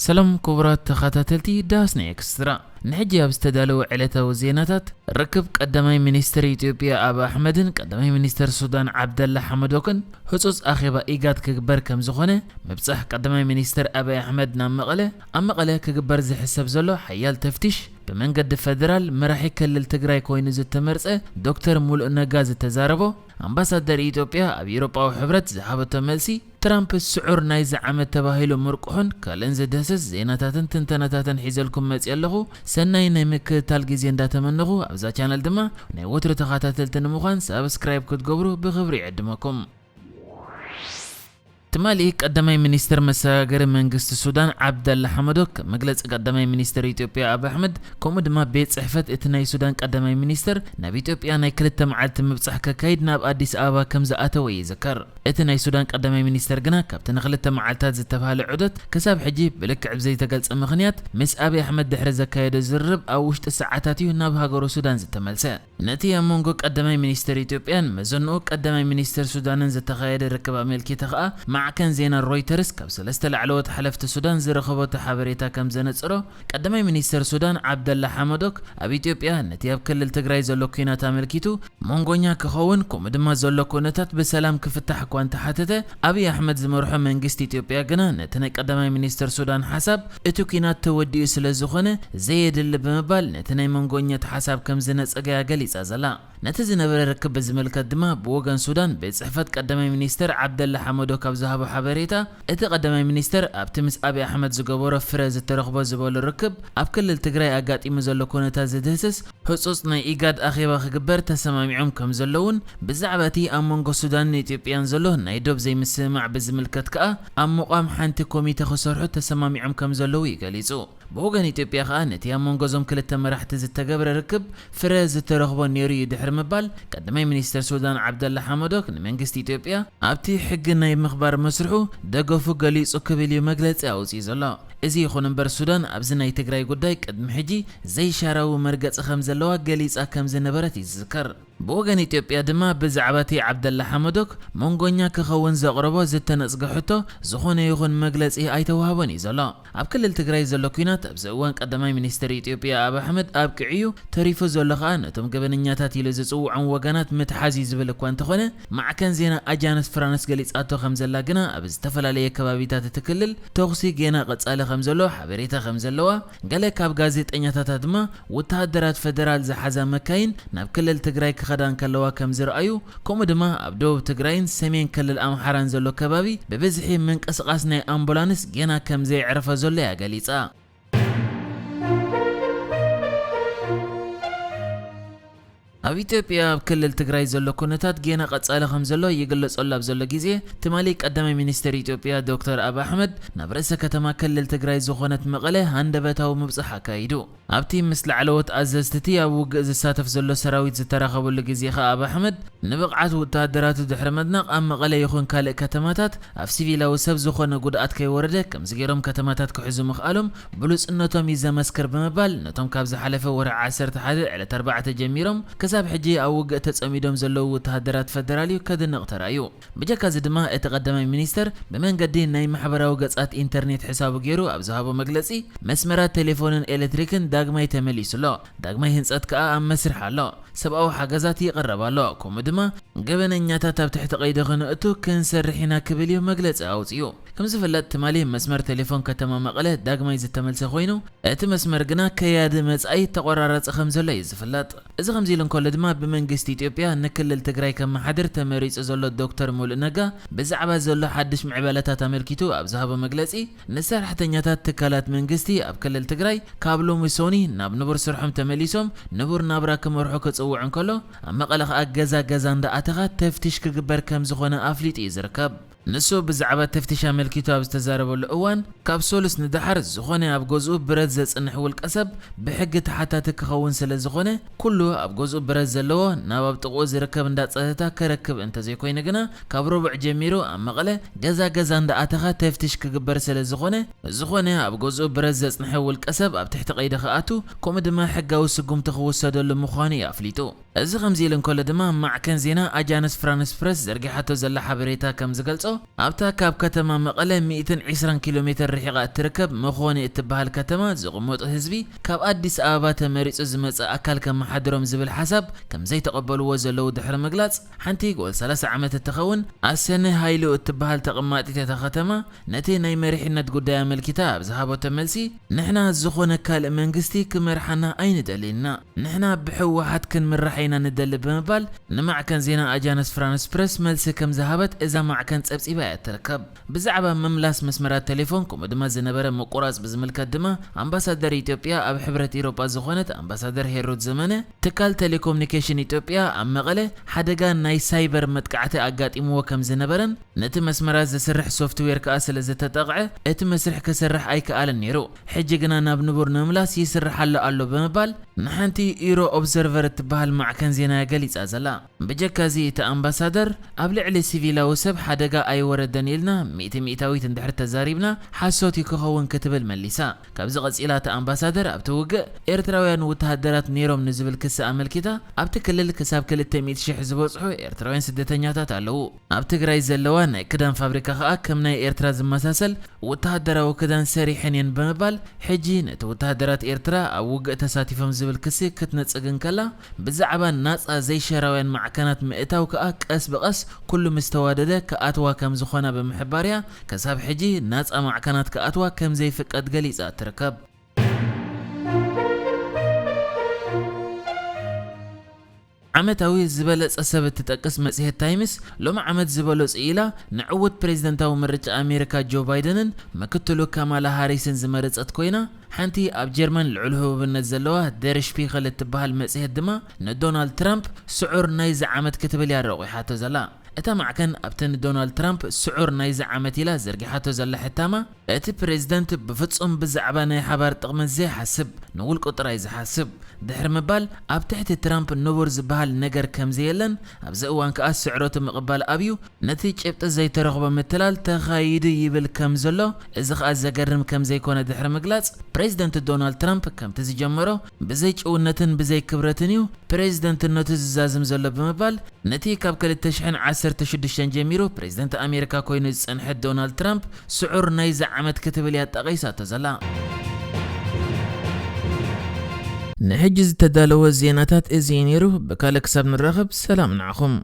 ሰላም ክቡራት ተኸታተልቲ ዳስና ኤክስትራ፣ ንሕጂ ኣብ ዝተዳለወ ዕለታዊ ዜናታት፣ ርክብ ቀዳማይ ሚኒስትር ኢትዮጵያ ኣብ ኣሕመድን ቀዳማይ ሚኒስትር ሱዳን ዓብደላ ሓመዶክን ህጹጽ ኣኼባ ኢጋድ ክግበር ከም ዝኾነ፣ ምብጻሕ ቀዳማይ ሚኒስትር ኣቢይ ኣሕመድ ናብ መቐለ፣ ኣብ መቐለ ክግበር ዝሕሰብ ዘሎ ሓያል ተፍቲሽ ብመንገዲ ፈደራል መራሒ ክልል ትግራይ ኮይኑ ዝተመርጸ ዶክተር ሙሉእ ነጋ ዝተዛረቦ፣ ኣምባሳደር ኢትዮጵያ ኣብ ኤውሮጳዊ ሕብረት ዝሃበቶ መልሲ፣ ትራምፕ ስዑር ናይዚ ዓመት ተባሂሉ ምርቁሑን ካልእን ዝድህስስ ዜናታትን ትንተናታትን ሒዘልኩም መፅእ ኣለኹ። ሰናይ ናይ ምክትታል ግዜ እንዳተመነኹ፣ ኣብዛ ቻነል ድማ ናይ ወትሩ ተኸታተልቲ ንምዃን ሳብስክራይብ ክትገብሩ ብኽብሪ ይዕድመኩም። ትማሊ ቀዳማይ ሚኒስትር መሰጋገሪ መንግስቲ ሱዳን ዓብደላ ሓመዶክ፣ መግለፂ ቀዳማይ ሚኒስትር ኢትዮጵያ ኣብ ኣሕመድ፣ ከምኡ ድማ ቤት ፅሕፈት እቲ ናይ ሱዳን ቀዳማይ ሚኒስትር ናብ ኢትዮጵያ ናይ ክልተ መዓልቲ ምብፃሕ ከካይድ ናብ ኣዲስ ኣበባ ከም ዝኣተወ ይዝከር። እቲ ናይ ሱዳን ቀዳማይ ሚኒስተር ግና ካብቲ ንክልተ መዓልታት ዝተባህለ ዑደት ክሳብ ሕጂ ብልክዕ ብዘይተገልጸ ምኽንያት ምስ ኣብይ ኣሕመድ ድሕሪ ዘካየዶ ዝርርብ ኣብ ውሽጢ ሰዓታት እዩ ናብ ሃገሩ ሱዳን ዝተመልሰ። ነቲ ኣብ መንጎ ቀዳማይ ሚኒስተር ኢትዮጵያን መዘንኡ ቀዳማይ ሚኒስተር ሱዳንን ዝተኻየደ ርክብ ኣመልኪተ ከኣ ማዕከን ዜና ሮይተርስ ካብ ሰለስተ ላዕለዎት ሓለፍቲ ሱዳን ዝረኸበቶ ሓበሬታ ከም ዘነጽሮ፣ ቀዳማይ ሚኒስተር ሱዳን ዓብደላ ሓመዶክ ኣብ ኢትዮጵያ ነቲ ኣብ ክልል ትግራይ ዘሎ ኲናት ኣመልኪቱ መንጎኛ ክኸውን፣ ከምኡ ድማ ዘሎ ኩነታት ብሰላም ክፍታሕ እኳ እንተሓተተ፣ ኣብይ ኣሕመድ ዝመርሖ መንግስቲ ኢትዮጵያ ግና ነቲ ናይ ቀዳማይ ሚኒስትር ሱዳን ሓሳብ እቲ ኲናት ተወዲኡ ስለ ዝኾነ ዘየድሊ ብምባል ነቲ ናይ መንጎኛ እቲ ሓሳብ ከም ዝነጸገያ ገሊጻ ዘላ። ነቲ ዝነበረ ርክብ ብዝምልከት ድማ ብወገን ሱዳን ቤት ጽሕፈት ቀዳማይ ሚኒስትር ዓብደላ ሓመዶክ ኣብ ዝሃቦ ሓበሬታ፣ እቲ ቀዳማይ ሚኒስትር ኣብቲ ምስ ኣብይ ኣሕመድ ዝገበሮ ፍረ ዝተረኽቦ ዝበሎ ርክብ ኣብ ክልል ትግራይ ኣጋጢሙ ዘሎ ኩነታት ዝድህስስ ህጹጽ ናይ ኢጋድ ኣኼባ ክግበር ተሰማሚዖም ከም ዘለውን፣ ብዛዕባ እቲ ኣብ መንጎ ሱዳንን ኢትዮጵያን ዘሎ ናይ ዶብ ዘይምስምማዕ ብዝምልከት ከኣ ኣብ ምቋም ሓንቲ ኮሚተ ክሰርሑ ተሰማሚዖም ከም ዘለዉ እዩ ገሊጹ። ብወገን ኢትዮጵያ ከኣ ነቲ ኣብ መንጎ እዞም ክልተ መራሕቲ ዝተገብረ ርክብ ፍረ ዝተረኽቦ ነይሩ እዩ ድሕሪ ምባል፣ ቀዳማይ ሚኒስትር ሱዳን ዓብደላ ሓመዶክ ንመንግስቲ ኢትዮጵያ ኣብቲ ሕጊ ናይ ምኽባር መስርሑ ደገፉ ገሊጹ ክብል እዩ መግለጺ ኣውጺኡ ዘሎ። እዚ ይኹን እምበር ሱዳን ኣብዚ ናይ ትግራይ ጉዳይ ቅድሚ ሕጂ ዘይሻራዊ መርገጺ ከም ዘለዋ ገሊጻ ከም ዝነበረት እዩ ዝዝከር። ብወገን ኢትዮጵያ ድማ ብዛዕባ እቲ ዓብደላ ሓመዶክ መንጎኛ ክኸውን ዘቕረቦ ዝተነጽገ ሕቶ ዝኾነ ይኹን መግለጺ ኣይተዋህቦን እዩ ዘሎ። ኣብ ክልል ትግራይ ዘሎ ኲናት ኣብዚ እዋን ቀዳማይ ሚኒስትር ኢትዮጵያ ኣብ ኣሕመድ ኣብቂዑ እዩ፣ ተሪፉ ዘሎ ከኣ ነቶም ገበነኛታት ኢሉ ዝጽውዖም ወገናት ምትሓዝ እዩ ዝብል እኳ እንተኾነ፣ ማዕከን ዜና ኣጃንስ ፍራንስ ገሊጻቶ ከም ዘላ ግና ኣብ ዝተፈላለየ ከባቢታት እቲ ክልል ተኹሲ ጌና ቀጻሊ ከም ዘሎ ሓበሬታ ከም ዘለዋ፣ ገለ ካብ ጋዜጠኛታታ ድማ ወተሃደራት ፈደራል ዝሓዛ መካይን ናብ ክልል ትግራይ ክኸዳ እንከለዋ ከም ዝረኣዩ፣ ከምኡ ድማ ኣብ ደቡብ ትግራይን ሰሜን ክልል ኣምሓራን ዘሎ ከባቢ ብብዝሒ ምንቅስቓስ ናይ ኣምቡላንስ ጌና ከም ዘየዕረፈ ዘሎ እያ ገሊጻ። ኣብ ኢትዮጵያ ኣብ ክልል ትግራይ ዘሎ ኩነታት ጌና ቀጻሊ ከም ዘሎ ይግለጸሉ ኣብ ዘሎ ግዜ፣ ትማሊ ቀዳማይ ሚኒስትር ኢትዮጵያ ዶክተር ኣብ ኣሕመድ ናብ ርእሰ ከተማ ክልል ትግራይ ዝኾነት መቐለ ሃንደበታዊ ምብጻሕ ኣካይዱ። ኣብቲ ምስ ላዕለዎት ኣዘዝቲ እቲ ኣብ ውግእ ዝሳተፍ ዘሎ ሰራዊት ዝተራኸበሉ ግዜ ከኣ ኣብ ኣሕመድ ንብቕዓት ወተሃደራቱ ድሕሪ ምድናቕ ኣብ መቐለ ይኹን ካልእ ከተማታት ኣብ ሲቪላዊ ሰብ ዝኾነ ጉድኣት ከይወረደ ከምዚ ገይሮም ከተማታት ክሕዙ ምኽኣሎም ብሉጽነቶም እዩ ዘመስክር ብምባል ነቶም ካብ ዝሓለፈ ወርሒ ዓሰርተ ሓደ ዕለት ኣርባዕተ ጀሚሮም ክሳብ ሕጂ ኣብ ውግእ ተጸሚዶም ዘለዉ ወተሃደራት ፈደራል እዩ ከድንቕ ተራእዩ። ብጀካዚ ድማ እቲ ቀዳማይ ሚኒስተር ብመንገዲ ናይ ማሕበራዊ ገጻት ኢንተርኔት ሕሳቡ ገይሩ ኣብ ዝሃቦ መግለጺ፣ መስመራት ቴሌፎንን ኤሌክትሪክን ዳግማይ ተመሊሱ ኣሎ። ዳግማይ ህንጸት ከኣ ኣብ መስርሕ ኣሎ። ሰብኣዊ ሓገዛት ይቕረብ ኣሎ። ከምኡ ድማ ገበነኛታት ኣብ ትሕቲ ቀይዲ ክነእቱ ክንሰርሕ ኢና ክብል እዩ መግለጺ ኣውጺኡ። ከም ዝፍለጥ ትማሊ መስመር ቴሌፎን ከተማ መቐለ ዳግማይ ዝተመልሰ ኮይኑ፣ እቲ መስመር ግና ከያዲ መጻኢ ተቆራራጺ ከም ዘሎ እዩ ዝፍለጥ። እዚ ከምዚ ኢሉ እንከሎ ድማ ብመንግስቲ ኢትዮጵያ ንክልል ትግራይ ከመሓድር ተመሪጹ ዘሎ ዶክተር ሙሉእ ነጋ ብዛዕባ ዘሎ ሓድሽ ምዕባለታት ኣመልኪቱ ኣብ ዝሃቦ መግለጺ፣ ንሰራሕተኛታት ትካላት መንግስቲ ኣብ ክልል ትግራይ ካብ ሎሚ ሶኒ ናብ ንቡር ስርሖም ተመሊሶም ንቡር ናብራ ክመርሑ ክጽውዕ እንከሎ፣ ኣብ መቐለ ከኣ ገዛ ገዛ እንዳኣተኻ ተፍትሽ ክግበር ከም ዝኾነ ኣፍሊጡ እዩ ዝርከብ። ንሱ ብዛዕባ ተፍትሽ ኣመልኪቱ ኣብ ዝተዛረበሉ እዋን፣ ካብ ሰሉስ ንደሓር ዝኾነ ኣብ ገዝኡ ብረት ዘጽንሕ ውልቀ ሰብ ብሕጊ ተሓታቲ ክኸውን ስለ ዝኾነ፣ ኩሉ ኣብ ገዝኡ ብረት ዘለዎ ናብ ኣብ ጥቕኡ ዝርከብ እንዳ ጸጥታ ከረክብ እንተዘይኮይኑ ግና፣ ካብ ረቡዕ ጀሚሩ ኣብ መቐለ ገዛ ገዛ እንዳኣተኻ ተፍትሽ ክግበር ስለ ዝኾነ፣ ዝኾነ ኣብ ገዝኡ ብረት ዘጽንሐ ውልቀ ሰብ ኣብ ትሕቲ ቀይዲ ክኣቱ፣ ከምኡ ድማ ሕጋዊ ስጉምቲ ክውሰደሉ ምዃኑ እዩ ኣፍሊጡ። እዚ ከምዚ ኢሉ እንከሎ ድማ፣ ማዕከን ዜና ኣጃንስ ፍራንስ ፕረስ ዘርጊሓቶ ዘላ ሓበሬታ ከም ዝገልጾ፣ ኣብታ ካብ ከተማ መቐለ ሚእትን ዕስራን ኪሎ ሜትር ርሒቓ እትርከብ መኾኒ እትበሃል ከተማ ዝቕመጡ ህዝቢ፣ ካብ ኣዲስ ኣበባ ተመሪጹ ዝመጽእ ኣካል ከመሓድሮም ዝብል ሓሳብ ከም ዘይተቐበልዎ ዘለዉ ድሕሪ ምግላጽ፣ ሓንቲ ጓል ሰላሳ ዓመት እትኸውን ኣሰነ ሃይሉ እትበሃል ተቐማጢት እታ ከተማ፣ ነቲ ናይ መሪሕነት ጉዳይ ኣመልኪታ ኣብ ዝሃበቶ መልሲ፣ "ንሕና ዝኾነ ካልእ መንግስቲ ክመርሓና ኣይንደልይና። ንሕና ብህወሓት ክንምራሕ ኢና ንደሊ" ብምባል ንማዕከን ዜና ኣጃንስ ፍራንስ ፕረስ መልሲ ከም ዝሃበት እዛ ማዕከን ጸብጺባ እያ ትርከብ። ብዛዕባ ምምላስ መስመራት ቴሌፎን ከምኡ ድማ ዝነበረ ምቁራጽ ብዝምልከት ድማ ኣምባሳደር ኢትዮጵያ ኣብ ሕብረት ኢሮጳ ዝኾነት ኣምባሳደር ሄሮት ዘመነ ትካል ቴሌኮሙኒኬሽን ኢትዮጵያ ኣብ መቐለ ሓደጋ ናይ ሳይበር መጥቃዕቲ ኣጋጢምዎ ከም ዝነበረን ነቲ መስመራት ዘስርሕ ሶፍትዌር ከኣ ስለ ዝተጠቕዐ እቲ መስርሕ ክሰርሕ ኣይከኣለን ነይሩ። ሕጂ ግና ናብ ንቡር ንምምላስ ይስራሕ ኣሎ ኣሎ ብምባል ንሓንቲ ኢሮ ኦብዘርቨር እትበሃል ማዕከን ዜና ገሊጻ ዘላ። ብጀካ እዚ እቲ ኣምባሳደር ኣብ ልዕሊ ሲቪላዊ ሰብ ሓደጋ ኣይወረደን ኢልና ሚእቲ ሚእታዊት እንድሕር ተዛሪብና ሓሶት እዩ ክኸውን ክትብል መሊሳ። ካብዚ ቀጺላ እቲ ኣምባሳደር ኣብቲ ውግእ ኤርትራውያን ወተሃደራት ነይሮም ንዝብል ክሲ ኣመልኪታ ኣብቲ ክልል ክሳብ ክልተ ሚእቲ ሽሕ ዝበጽሑ ኤርትራውያን ስደተኛታት ኣለዉ። ኣብ ትግራይ ዘለዋ ናይ ክዳን ፋብሪካ ከኣ ከም ናይ ኤርትራ ዝመሳሰል ወተሃደራዊ ክዳን ሰሪሐን እየን ብምባል ሕጂ ነቲ ወተሃደራት ኤርትራ ኣብ ውግእ ተሳቲፎም ዝብል ክሲ ክትነጽግ እንከላ ብዛዕባ ናጻ ዘይሸራውያን ማዕከናት ምእታው ከኣ ቀስ ብቐስ ኩሉ ምስ ተዋደደ ክኣትዋ ከም ዝኾና ብምሕባር እያ ክሳብ ሕጂ ናጻ ማዕከናት ክኣትዋ ከም ዘይፍቀድ ገሊጻ ትርከብ። ዓመታዊ ዝበለጸ ሰብ እትጠቅስ መጽሔት ታይምስ ሎሚ ዓመት ዝበለጹ ኢላ ንዕውት ፕሬዝደንታዊ ምርጫ ኣሜሪካ ጆ ባይደንን ምክትሉ ካማላ ሃሪስን ዝመረጸት ኮይና፣ ሓንቲ ኣብ ጀርመን ልዑል ህቡብነት ዘለዋ ደር ሽፒኸል እትበሃል መጽሔት ድማ ንዶናልድ ትራምፕ ስዑር ናይዚ ዓመት ክትብል እያ ረቑሓቶ ዘላ። እታ ማዕከን ኣብቲ ንዶናልድ ትራምፕ ስዑር ናይዚ ዓመት ኢላ ዘርጊሓቶ ዘላ ሕታማ፣ እቲ ፕሬዝደንት ብፍጹም ብዛዕባ ናይ ሓባር ጥቕሚ ዘይሓስብ፣ ንውልቁ ጥራይ ዝሓስብ ድሕሪ ምባል፣ ኣብ ትሕቲ ትራምፕ ንቡር ዝበሃል ነገር ከም ዘየለን፣ ኣብዚ እዋን ከኣ ስዕረቱ ምቕባል ኣብዩ፣ ነቲ ጭብጢ ዘይተረኽቦ ምትላል ተኻይዱ ይብል ከም ዘሎ፣ እዚ ከኣ ዘገርም ከም ዘይኮነ ድሕሪ ምግላጽ፣ ፕሬዝደንት ዶናልድ ትራምፕ ከምቲ ዝጀመሮ ብዘይ ጭውነትን ብዘይ ክብረትን እዩ ፕሬዝደንትነቱ ዝዛዝም ዘሎ ብምባል፣ ነቲ ካብ ክልተ ሽሕን ዓሰርተ ሽዱሽተን ጀሚሩ ፕሬዝደንት ኣሜሪካ ኮይኑ ዝጸንሐ ዶናልድ ትራምፕ ስዑር ናይዚ ዓመት ክትብል እያ ጠቒሳቶ ዘላ። ንሕጂ ዝተዳለወ ዜናታት እዚ እዩ ነይሩ። ብካልእ ክሳብ ንራኸብ ሰላም ንዓኹም።